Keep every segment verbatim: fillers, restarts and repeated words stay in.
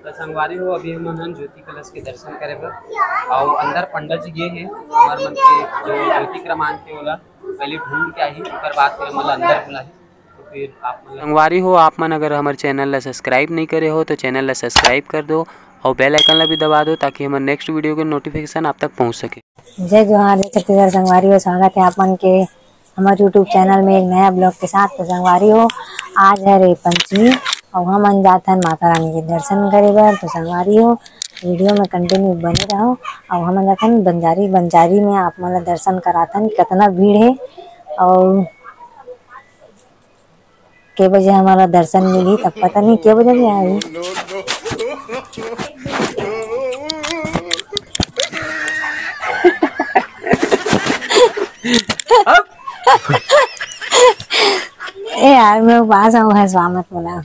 त संगवारी हो, अभी हमन हन ज्योति कलश के दर्शन करे बर, अउ अंदर पंडा जी गे हे, हमर मन के जो ज्योति क्रमांक हे, ओला पहले ढूंढ के आही, ओकर बाद फिर हमन ला अंदर बुलाही। तो फिर आप मन ला संगवारी हो, आप मन अगर हमर चैनल ला सब्सक्राइब नहीं करे हो, तो चैनल ला सब्सक्राइब कर दो और बेल आइकन ला भी दबा दो, ताकि हमर नेक्स्ट वीडियो के नोटिफिकेशन आप तक पहुंच सके। जय जोहार, जय छत्तीसगढ़ संगवारी हो, स्वागत है आप मन के हमर YouTube चैनल में एक नया ब्लॉग के साथ। तो संगवारी हो, आज हरे पंचमी अउ हमन जात हन माता रानी के दर्शन करे बर। तो संगवारी हो, वीडियो में कंटिन्यू बने रहो। अउ हमन जात हन बंजारी, बंजारी में आप मन ला दर्शन कराथन, कितना भीड़ है अउ के बजे हमन ला दर्शन मिलही, तब पता नहीं के बजे भी आही। ए यार, मैं उपास हूँ, हंसवा मत बोला।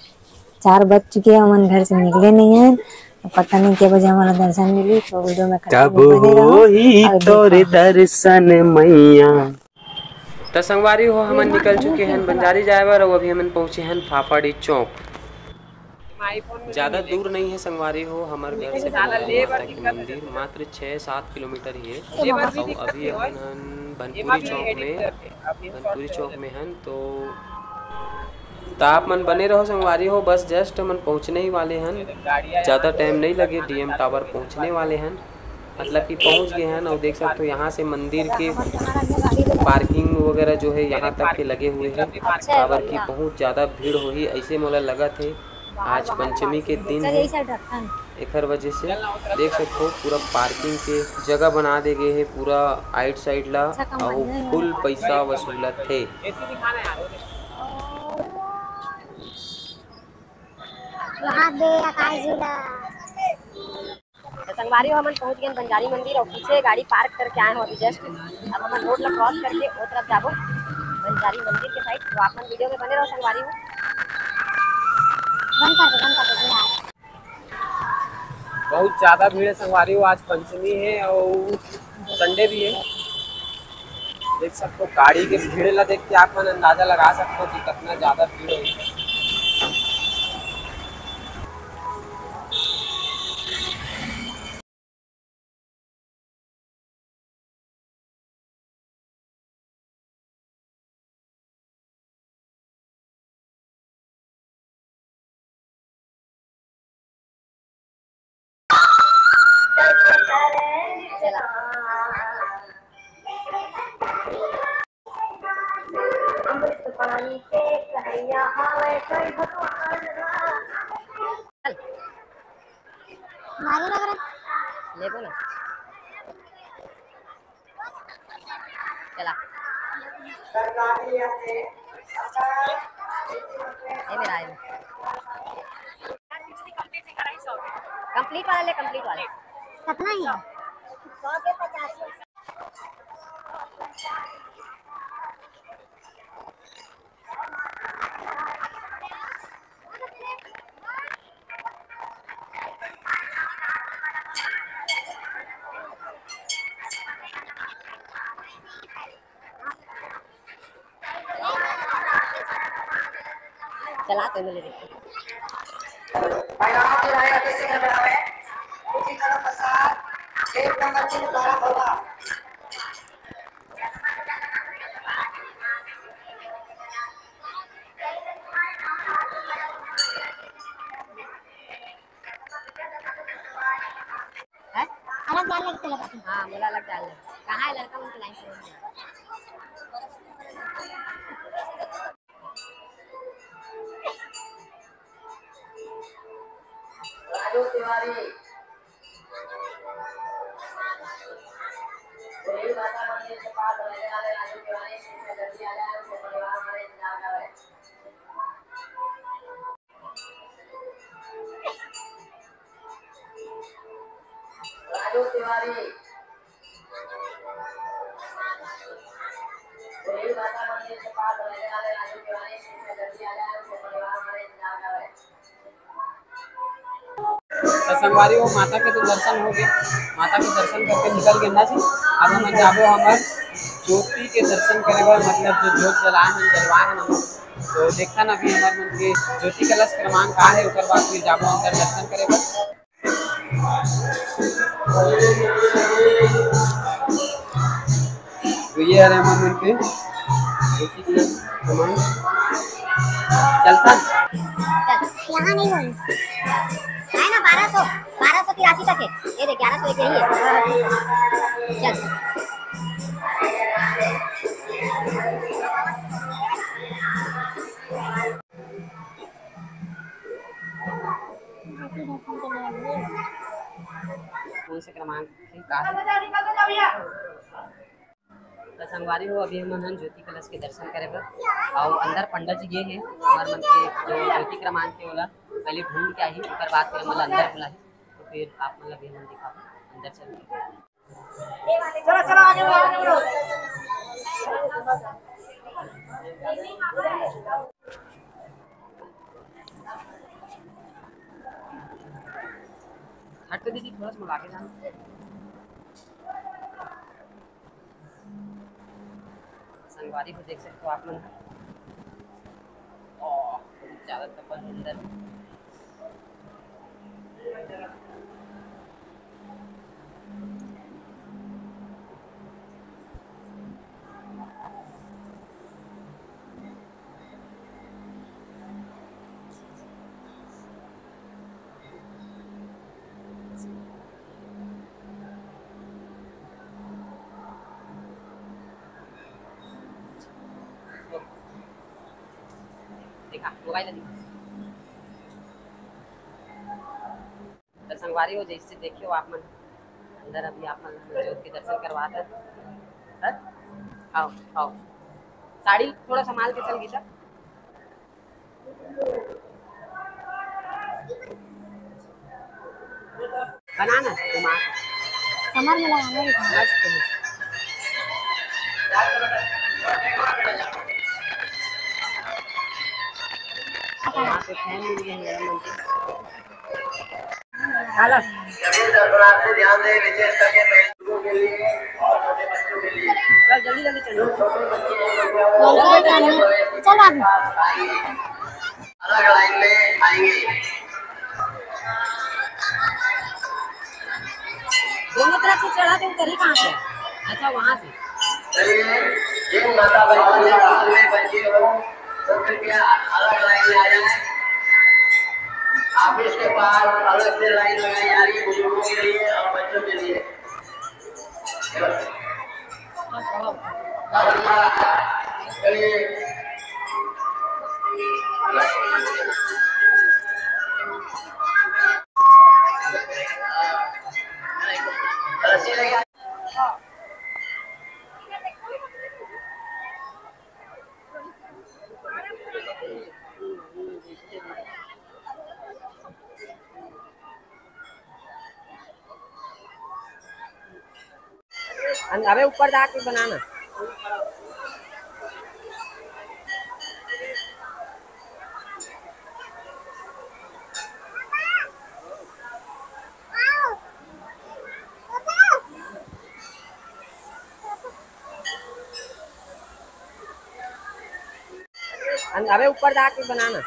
चार बज चुके हैं, हमन घर से निकले नहीं है, तो पता नहीं के बजे हमन ला दर्शन मिलही। तो वीडियो में कब continue बने रहो होही और तोरे देखो। दर्शन मैया। त संगवारी हो, हमन निकल चुके हैं बंजारी जाए बर, अउ अभी हमन पहुंचे हैं फाफाड़ी चौक। ज्यादा दूर नहीं है संगवारी हो, हमर घर से भोला माता के मंदिर मात्र छः सात किलोमीटर ही है। अउ अभी हमन हन बनपुरी चौक में, बनपुरी चौक में हन। तो त आप मन बने रहो संगवारी हो, बस just हमन पहुंचने ही वाले हन, ज्यादा टाइम नहीं लगे, डीएम टावर पहुंचने वाले हन। मतलब कि पहुंच गए हैं। और देख सकते हो, यहाँ से मंदिर के पार्किंग वगैरह जो है, यहाँ तक के लगे हुए हैं, काबर कि बहुत ज़्यादा भीड़ होही, ऐसे मोला लगत है। आज पंचमी के दिन है, एकर वजह से देख सकते हो, पूरा पार्किंग के जगह बना दे गए है, पूरा आइट साइड ला, और फुल पैसा वसूलत है। वहाँ दे आकाश जी ला। तो संगवारी हो, हमन पहुंच गए बंजारी मंदिर और पीछे गाड़ी पार्क करके आए हो अभी just। अब हमन रोड ला क्रॉस करके वो तरफ जाबो बंजारी मंदिर के साइड। तो आप मन वीडियो में बने रहो संगवारी हो। बंद कर दो, बंद कर दो, बंद कर दो। बहुत ज्यादा भीड़ है संगवारी हो, आज पंचमी है और संडे भी है। देख सकते हो, गाड़ी के भीड़ ला देख के आप मन अंदाजा लगा सकते हो कि कितना ज्यादा भीड़ है। मारो ना करो। लेबो ना। चला। ए मेरा आए। कंप्लीट वाला ले, कंप्लीट वाला। कितना ही है? चला तो मिले देखो। हैं? अलग डाल लगे तेला पसंद। हाँ, मोला अलग डाल ले। कहाँ है लड़का, उनके लाइन से? राजू तिवारी। रेल माता मंदिर के पास रहने वाले राजू तिवारी, इसमें जल्दी आ जाए, उनके परिवार हमारे इंतजार कर रहे हैं। राजू तिवारी। रेल माता मंदिर के पास रहने वाले राजू तिवारी, इसमें जल्दी आ जाए, उनके परिवार हमारे इंतजार कर रहे हैं। तो संगवारी हो, माता के तो दर्शन हो गए, माता के दर्शन करके निकल गए ना जी। अब हम जाबो हमर ज्योति के दर्शन करे बर, मतलब जो ज्योत जलाए हन, जलवाए हन हमन। तो देखथन अभी हमर मन के ज्योति कलश क्रमांक का हे, ओकर बाद फिर जाबो अंदर दर्शन करे बर। तो ये हरे हमर मन के ज्योति कलश क्रमांक। चलता। चल, यहाँ नहीं होई। है ना, बारह सौ, बारह सौ की राशि तक है। ये देख, ग्यारह सौ एक यही है। चल। कौन से क्रमांक के का है? तो संगवारी हो, अभी हमन हन ज्योति कलश के दर्शन करे बर, अउ अंदर पंडित जी गे हे, हमर मन के जो ज्योति क्रमांक के ओला पहले ढूंढ के आही, ओकर बाद फिर हमन ला अंदर बुलाही। तो फिर आप मन ला भी हमन दिखाबो अंदर चल के। चलो, चलो, आगे बढ़ो, आगे बढ़ो। हट तो दीदी, थोड़ा सा आगे जाना। संगवारी को देख सकते हो आप मन। ओह, बहुत ज्यादा तपन अंदर। देखा, मोबाइल दिखा। तो संगवारी हो, जैसे देखे हो आप मन, अंदर अभी आप मन ज्योत के दर्शन करवात हन। हट, आओ, आओ। साड़ी थोड़ा संभाल के चल गीता। बनाना, दिमाग। कमर में लगाना है। मस्त है। यहाँ पे फैन मिल गए हैं, गरम मंच। चलो। चल, जल्दी जल्दी चलो। चल, अभी। अलग लाइन में आएंगे। दोनों तरफ से चढ़ा के उतरी कहाँ से? अच्छा, वहाँ से। चलिए, जिन माता बहनों ने बाहर में बच्चे हो, तो कृपया अलग लाइन में आ जाए। ऑफिस के पास अलग से लाइन लगाई जा रही है बुजुर्गों के लिए और बच्चों के लिए। अन-, अबे ऊपर जाके बनाना। अन-, अबे ऊपर जाके बनाना।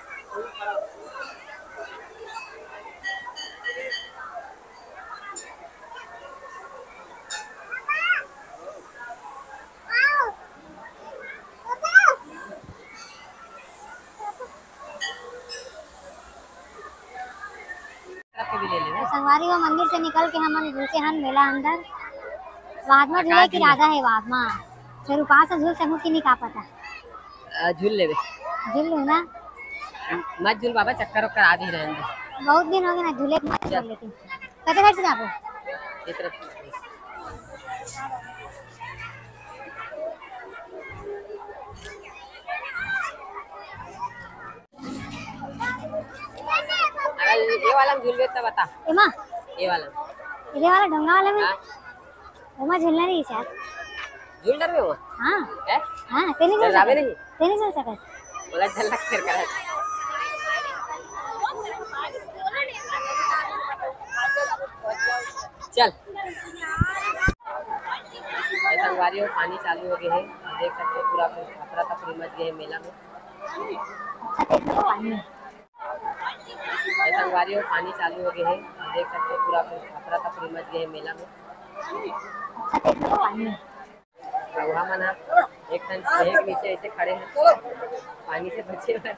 तरफ के भी ले लेंगे। तो संगवारी हो, मंदिर से निकल के हमन घुसे हन मेला अंदर। वाद मा झूले के इरादा है, वाद मा। फिर उपास से झूल सकूं कि नहीं, का पता। आ, झूल लेबे। झूल लूं ना। मत झूल बाबा, चक्कर वक्कर आ भी रहे हैं। बहुत दिन हो गए ना झूले, मत झूल लेकिन। कते घर से जाबो? ये तरफ। अगर ये वाला में झूलबे त बता। एमा? ये वाला। ये वाला ढोंगा वाला में? हाँ। ओमा झूलना नहीं चाहत। झूल डरबे ओमा? हाँ। हैं? हाँ, तेने झूल सकत। नहीं? तेने झूल सकत। बोला झलक फिर कर। चल। ऐसा हुआ। ये पानी चालू हो गए हे, देख सकते हो पूरा अफरा तफरी मच गए हे मेला में। अच्छा, कैसे पानी? ये संगवारी हो, पानी चालू हो गए हे, देख सकते हो पूरा अफरा तफरी मच गए हे मेला में। अच्छा, कैसे पानी? रउहा मन ह एक ठन छेंक नीचे ऐसे खड़े हैं, पानी से बचे हुए।